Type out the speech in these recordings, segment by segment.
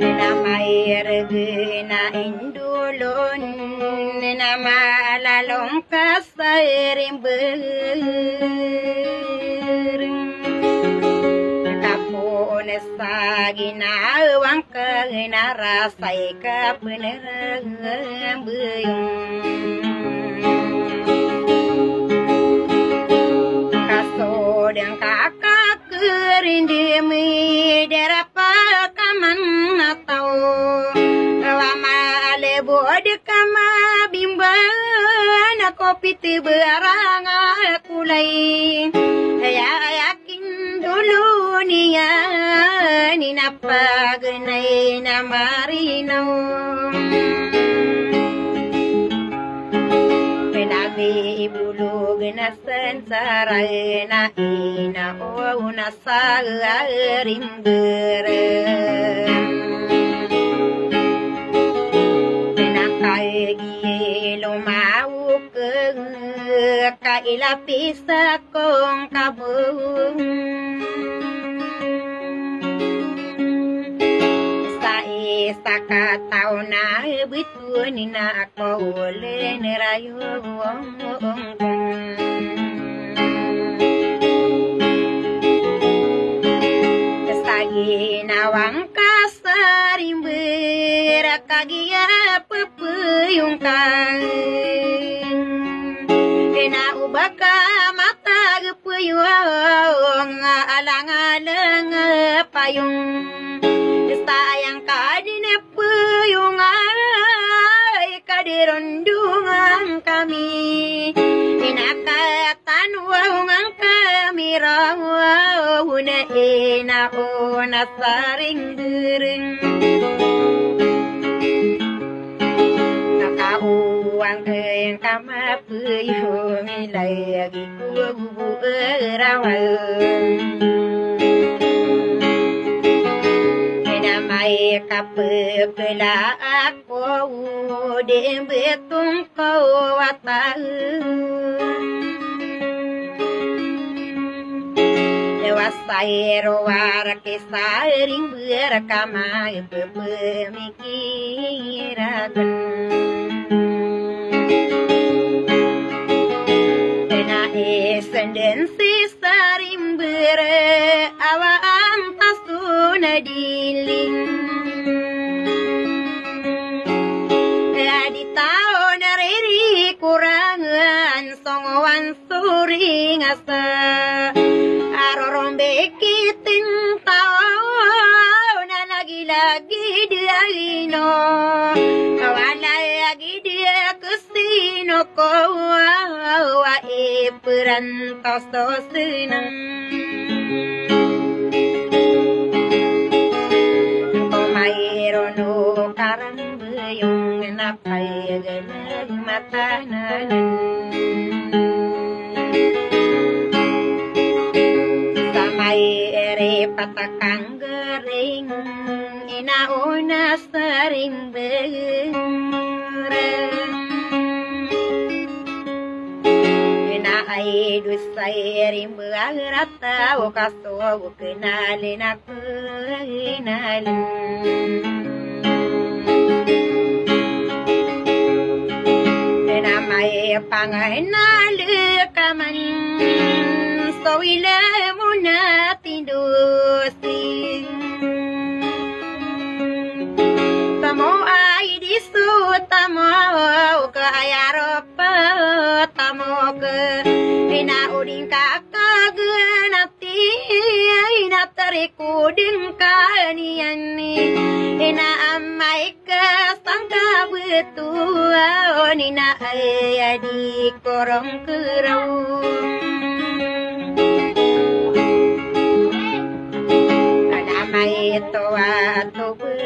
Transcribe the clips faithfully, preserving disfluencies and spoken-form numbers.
Na maireg na indolon na malalong ka sa rimber. Kapoon sa ginawa ngka na rasay ka penerang beyong. Ka so dengka ka kerindem i darap ka man a taw. Wa malebod ka mabimba na kopit barang a kolay. Aya, aya Indolon iyan i napaganay na marinaw. Pinabibolog na sansaran a inaw na sa rimber. Pinakagiya i lomawok ka ilapis a kong kabong. Sa isa ka taw na bitoon na ako olen rayo. Sa ginawa ngka sa rimber a kagiya pepeyong ka. Ina o ba ka matag peyong a alang-alang a payong. Sa ayang ka di na peyong ay kadirondongan kami. Ina ka tanwang kami raw na ina o na sa rimber. Nakawang keng kamapeyong ilay a giko rawan. Ina may kapepela ako di mbetong ko wata. Wasay rowar ki sa rimber ka mapepemikir aken. Ina isenden si sa rimber a wa antas to na diling. Adi taw na riri korangan songowan soring a sa a rorombek i tintaw na lagilagid a ino. Ka wa lagid a kesino ko wa iperan taw so senang. Ko mayrono karang beyong na pay ganag matananan. Sa may eri patakang gering ina o na sa rimber. Ina ay dosay rimber a rata o kaso o kenalen a kenalen. Ina may pangenal ka man so ila mo na tindosi. Tamo ay di so tamo ka ay arop tamo ka ina o di ngka kagenati ay na tarikod ngka niyan ni ina amay ka sangka beto a o nina ay a di korong keraw. Kana may to a to be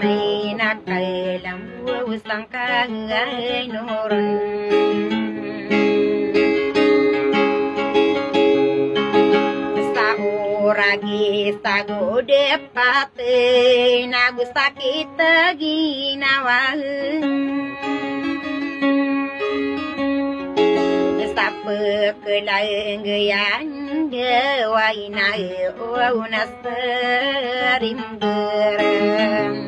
may na kailang Wow sangka ay noron. Sa oragi sa gode patey na go sakit a ginawa. Sa pekelayng iyan Gawain a owna sa rimberang.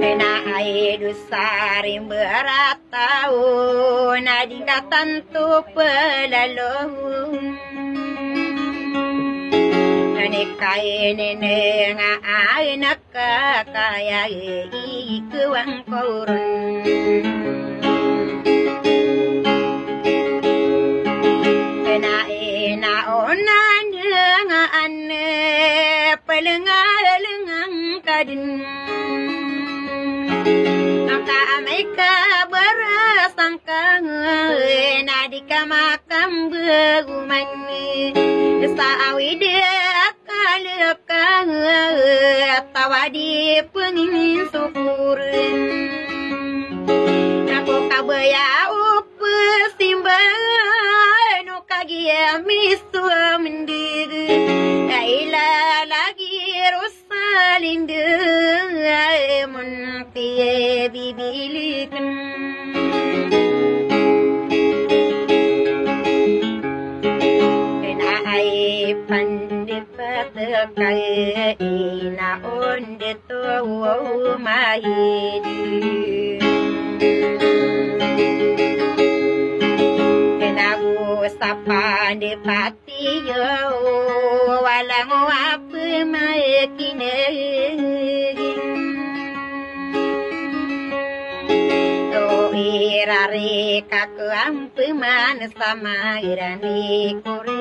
Ena ay dosa rimber a taw na di ngka tanto pelalo. Ena kay neneng a anak kakaya i kewang koron. Ena ena onan nga ane pelenga lengang kadin. Angka amay ka berasangka na di ka makambeguman sa awid kaleka tawadi pengin sukur. Ako kabaya o pesimba no kagiya miso mendeg. Kaila lagi rosalinde monti bibiliken. Ena ay pande Pata kay ina onde to mahidi. Ena go sapande patiyo, wala ngo ape makinegin. To irari kaku ampe man sama irani kuri.